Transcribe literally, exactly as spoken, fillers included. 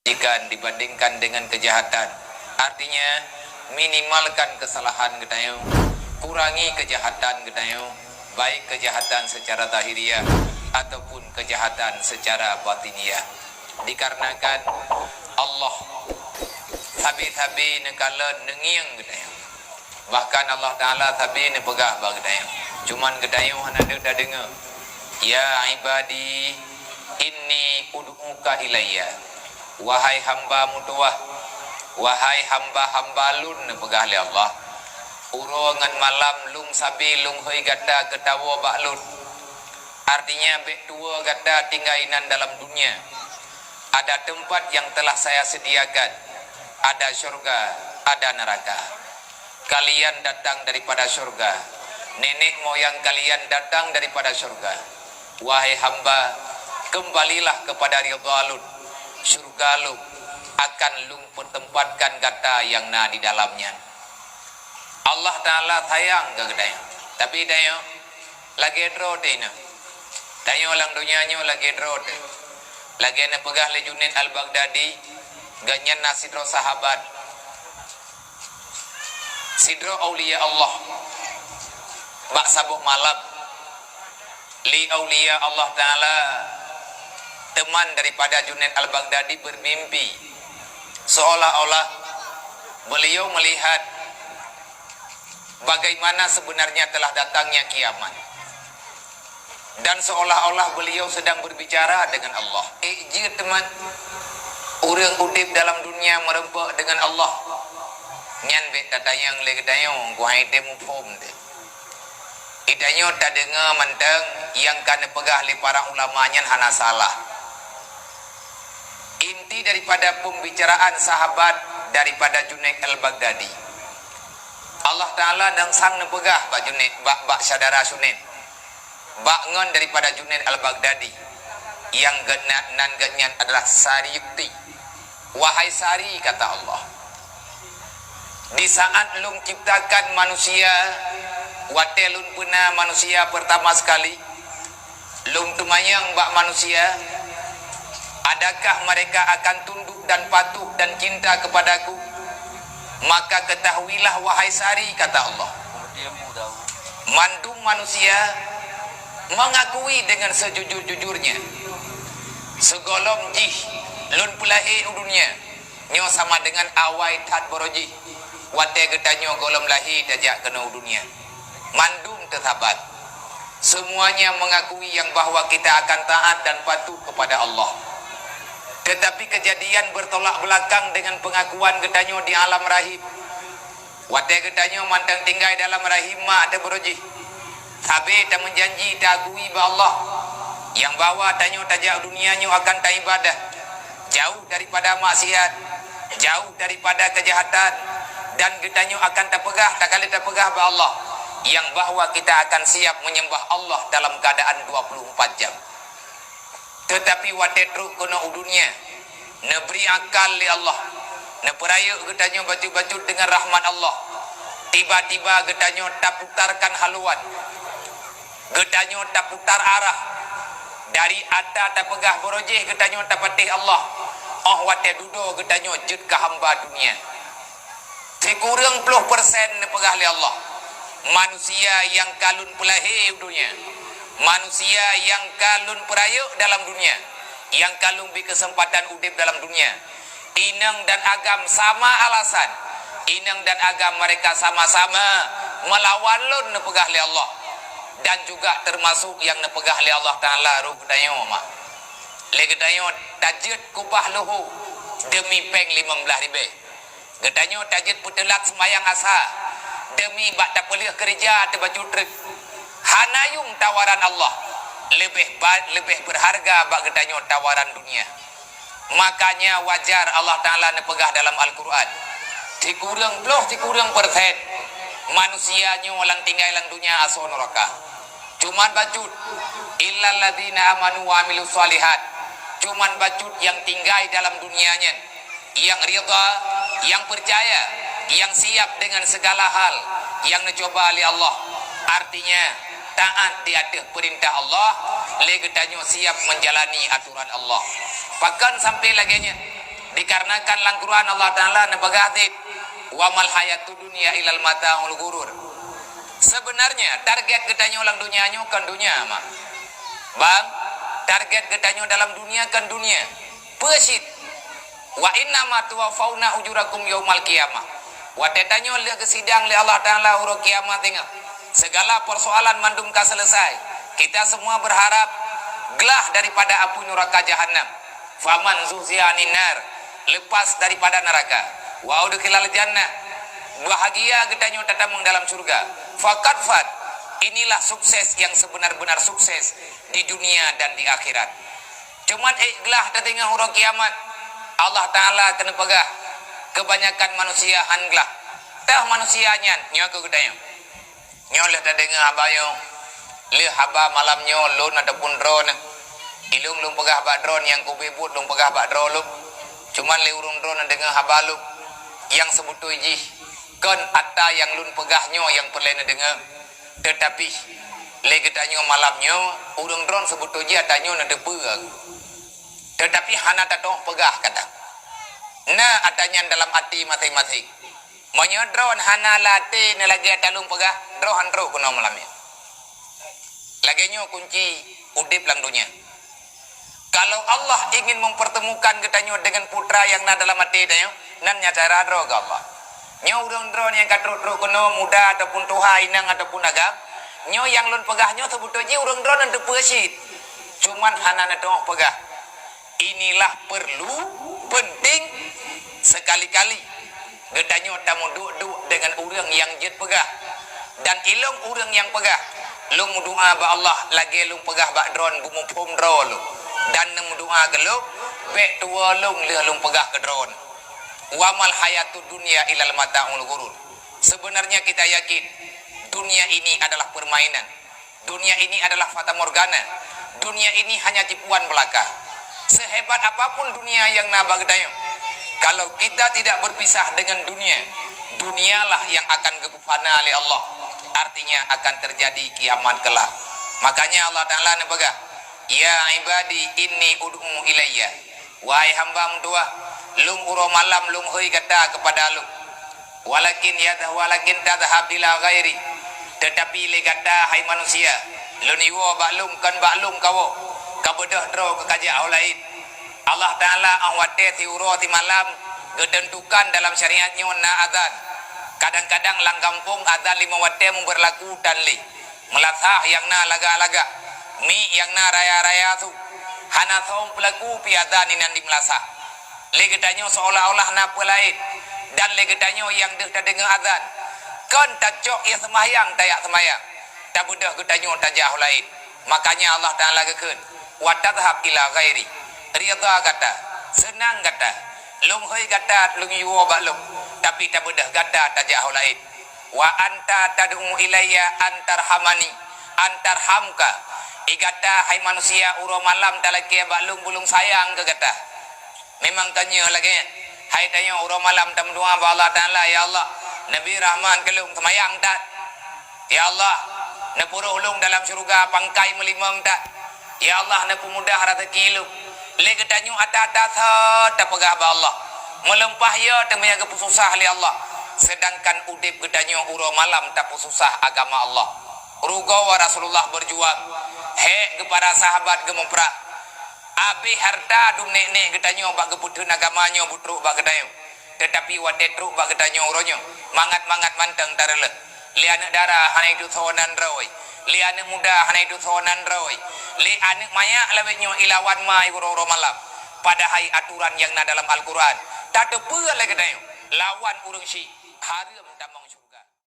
kebajikan dibandingkan dengan kejahatan. Artinya, minimalkan kesalahan geutanyoe, kurangi kejahatan geutanyoe, baik kejahatan secara zahiriah ataupun kejahatan secara batiniah. Dikarenakan Allah sabe-sabe neukalon neungieng geutanyoe. Bahkan Allah Ta'ala sabe neupeugah bak geutanyoe. Cuman geutanyoe hana deuh tadeungoe. "Ya ibadi, inni ud'uka ilayya." Wahai hamba meutuwah, wahai hamba-hamba Lôn, neupeugah lé Allah. Uroe ngon malam Lôn sabe Lôn hôi gata keutawoe bak Lôn. Artinya, bék tuwoe gata tinggai nan dalam dunia. Ada tempat yang telah Saya sediakan. Ada syurga, ada neraka. Kalian datang daripada syurga. Nenek moyang kalian datang daripada syurga. Wahai hamba, kembalilah kepada ridha Lôn. Syurga Lôn akan Lôn pertempatkan gata nyang na di dalamnya. Allah Ta'ala sayang keu geutanyoe. Tapi tanyoe lagée droe teuh inong. Tanyoe lam donya nyoe lagée droe teuh. Lagée neupeugah lé Junaid Al-Baghdadi, gobnyan na sidroe sahabat, sidroe aulia Allah. Bak saboh malam, lé aulia Allah Ta'ala, teman daripada Junaid Al-Baghdadi, bermimpi seolah-olah beliau melihat bagaimana sebenarnya telah datangnya kiamat. Dan seolah-olah beliau sedang berbicara dengan Allah. Ék jeuet teuma ureuëng udeb dalam dunia meureumpok dengan Allah. Nyan bék tatanyong lé geutanyoe, keuhai teuh muphom teuh. Geutanyoe tadeungoe mantong nyang ka neupeugah lé para ulama nyan hana salah. Inti daripada pembicaraan sahabat daripada Junaid Al-Baghdadi, Allah Ta'ala dan sang neupeugah bak Junaid, bak, bak syedara Junaid, bak ngon daripada Junaid Al-Baghdadi, nyang geunan, nan geuhnyan adalah Sari Yukti. "Wahai Sari," kata Allah, "di saat Lôn ciptakan manusia, watée Lôn peuna manusia pertama sekali, Lôn teumanyong bak manusia, adakah mereka akan tunduk dan patuh dan cinta kepada-Ku? Maka ketahuilah, wahai Sari," kata Allah, "mandum manusia mengakui dengan sejujur-jujurnya, sigohlom jih Lôn peulahé u dunia, nyoe sama dengan awai that baroe jih watée geutanyoe gohlom lahé tajak keunoe u dunia. Mandum teusabat. Semuanya mengakui yang bahwa kita akan taat dan patuh kepada Allah. Tetapi kejadian bertolak belakang dengan pengakuan geutanyoe di alam rahim. Watée geutanyoe mantong tinggai dalam rahim mak ateueh baroe jih, sabe tameujanji, taakui bak Allah, nyang bahwa tanyoe tajak u dunia nyoe akan taibadah, jauh daripada maksiat, jauh daripada kejahatan, dan geutanyoe akan tapeugah, takalon tapeugah bak Allah, nyang bahwa kita akan siap menyembah Allah dalam keadaan dua puluh empat jam. Teutapi watée trok keunoe u dunia, neubri akal lé Allah, neupeurayeuk geutanyoe bacut-bacut deungon rahmat Allah, tiba-tiba geutanyoe taputarkan haluan, geutanyoe taputar arah. Dari atra tapeugah baroe jih geutanyoe tapatéh Allah, óh watée dudoe geutanyoe jeuet keu hamba dunia. Sikureueng ploh persen neupeugah lé Allah, manusia nyang ka Lôn peulahé u dunia, manusia nyang ka Lôn peurayeuk dalam dunia, nyang ka Lôn bri keuseumpatan udeb dalam dunia, inong dan agam sama alasan, inong dan agam mereka sama-sama meulawan Lôn, neupeugah lé Allah, dan juga teumasok nyang neupeugah lé Allah Ta'ala roh geutanyoe mak. Lé geutanyoe tajeuet kubah luho deumi péng limong blaih ribée. Geutanyoe tajeuet peuteulat seumayang asa deumi bak tapeulheueh keureuja teubacut treuk. Hana yuem tawaran Allah leubeh ba-, leubeh beurharga bak geutanyoe tawaran dunia. Makanya wajar Allah Ta'ala neupeugah dalam Al-Quran, sikureueng ploh sikureueng persen manusia nyoe lam tinggai lam dunia asoe nuraka. Cuman bacut, "Illalladzina amanu wa amilus shalihat." Cuman bacut nyang tinggai dalam dunia nyan, nyang ridha, nyang peucaya, nyang siap dengan segala hal nyang neucuba lé Allah. Artinya, taat di ateueh peurintah Allah, lé geutanyoe siap menjalani aturan Allah. Pakon sampai lagée nyan? Dikarenakan lam Quran Allah Taala neupeugah cit, "Wa mal hayatud dunya illal mata'ul ghurur." Sebenarnya target geutanyoe lam dunia nyoe kon dunia, mak. Bang, target geutanyoe dalam dunia kon dunia. Peue cit? "Wa innama tuwaffauna ujurakum yaumal qiyamah." Watée tanyoe lheueh geusidang lé Allah Taala uroe kiamat teungoh, segala persoalan mandum ka selesai. Kita semua berharap glah daripada apui nuraka Jahannam. "Faman zuhziha 'anin nar," lepas daripada neraka, "wa udkhilal jannah," bahagia geutanyoe tatamong dalam syurga. "Faqad faz," inilah sukses yang sebenar-benar sukses di dunia dan di akhirat. Cuman ék glah tateungoh uroe kiamat, Allah Taala keuneuk peugah, keubanyakan manusia han glah. Teuh manusia nyan, nyoe keuh geutanyoe. Nyoe lheueh tadeungoe haba nyoe, lheueh haba malam nyoe lôn ataupun droeneuh. Ilôn lôn peugah bak droeneuh nyang keubeubeuet lôn peugah bak droe lôn. Cuman lé ureuëng droeneuh deungoe haba lôn, nyang seubeutôi jih kon ata nyang lôn peugah nyoe nyang peureulée neudeungoe. Teutapi lé geutanyoe malam nyoe, ureuëng droeneuh seubeutôi jih ata nyoe neuteupeue. Teutapi hana tatoh peugah kata. Na ata nyan dalam até maséng-maséng. Meunyoe droeneuh hana lam até neulagée ata lôn peugah, droeneuh han trok keunoe malam nyoe. Lagée nyoe kunci udeb lam dunia. Kalau Allah ingin mempertemukan geutanyoe dengan putra nyang na dalam até tanyoe, nan nyan cara droe keu Allah. Nyoe ureuëng droeneuh nyang ka trok-trok keunoe, muda ataupun tuha, inong ataupun agam, nyoe nyang lôn peugah nyoe seubeutôi jih ureuëng droeneuh neuteupeue cit. Cuman hana neuteupeue. Inilah perlu, penting sekali-kali geutanyoe tameuduek-duek deungon ureuëng nyang jeuet peugah. Dan ilôn ureuëng nyang peugah, lôn meudoá bak Allah lagée lôn peugah bak droeneuh beumuphom droe lôn. Dan neumeudoá keu lôn, bék tuwoe lôn lheueh lôn peugah keu droeneuh. "Wa mal hayatud dunya illal mata'ul ghurur." Sebenarnya kita yakin, dunia ini adalah permainan. Dunia ini adalah fatamorgana. Dunia ini hanya tipuan belaka. Sehebat apapun dunia nyang na bak geutanyoe, kalau kita tidak berpisah dengan dunia, dunialah yang akan geupufana lé Allah. Artinya akan terjadi kiamat kelak. Makanya Allah Taala neupeugah, "Ya ibadi inni ud'u ilayya." Wahai hamba meutuah, lôn uroe malam lôn hôi gata keupada lôn. Walakin yadh-, walakin tadhhab ila ghairi. Teutapi lé gata, hai manusia, lôn iwoe bak lôn, kon bak lôn kawoe, kabeudôh droe keu kajak ho laén. Allah Taala óh watée siuroe simalam geuteuntukan dalam syariat nyoe na azan. Kadang-kadang lam gampông azan limong watée meubeurlaku tan lé. Meulasah nyang na lagak-lagak, miek nyang na raya-raya su, hana soe peulaku pih azan inan di meulasah. Lé geutanyoe seolah-olah na peue laén, dan lé geutanyoe nyang deuh tadeungoe azan, kon tacok ie seumahyang tajak seumahyang, tabeudôh geutanyoe tajak ho laén. Makanya Allah Taala geukheun, "Wa tadhhab ila ghairi," ridha gata, seunang gata, lôn hôi gata lôn iwoe bak lôn, tapi tabeudôh gata tajak ho laén. "Wa anta tad'u ilayya an tarhamani, an tarhamka." I gata, hai manusia, uroe malam talakée bak lôn beu lôn sayang keu gata. Memang ka nyoe lagée nyan. Hai tanyoe uroe malam tameudoá bak Allah Taala, "Ya Allah, neubri rahmat keu lôn, seumayang that. Ya Allah, neupuroh lôn dalam syeuruga pangkai meulimong that. Ya Allah, neupeumudah raseuki lôn." Lé geutanyoe ata-ata sa tapeugah bak Allah. Meulimpah yo teuma nyang geupeususah lé Allah. Seudangkan udeb geutanyoe uroe malam tapeususah agama Allah. Rugoe Rasulullah beurjuang, hék geuh para sahabat geumeuprang. Abéh hareuta dum nek-nek geutanyoe bak geupeutheun agama nyoe beutrok bak geutanyoe. Teutapi watée trok bak geutanyoe uroe nyoe, mangat-mangat mantong tareuleueh. Lé aneuëk dara hana itusoe nan droe, lé aneuëk muda hana itusoe nan droe, lé aneuëk manyak lawét nyoe ilawan ma i uroe-uroe malam. Padahai aturan nyang na dalam Al-Quran tateupeue lé geutanyoe, lawan ureuëng syiek hareuem tamong syeuruga.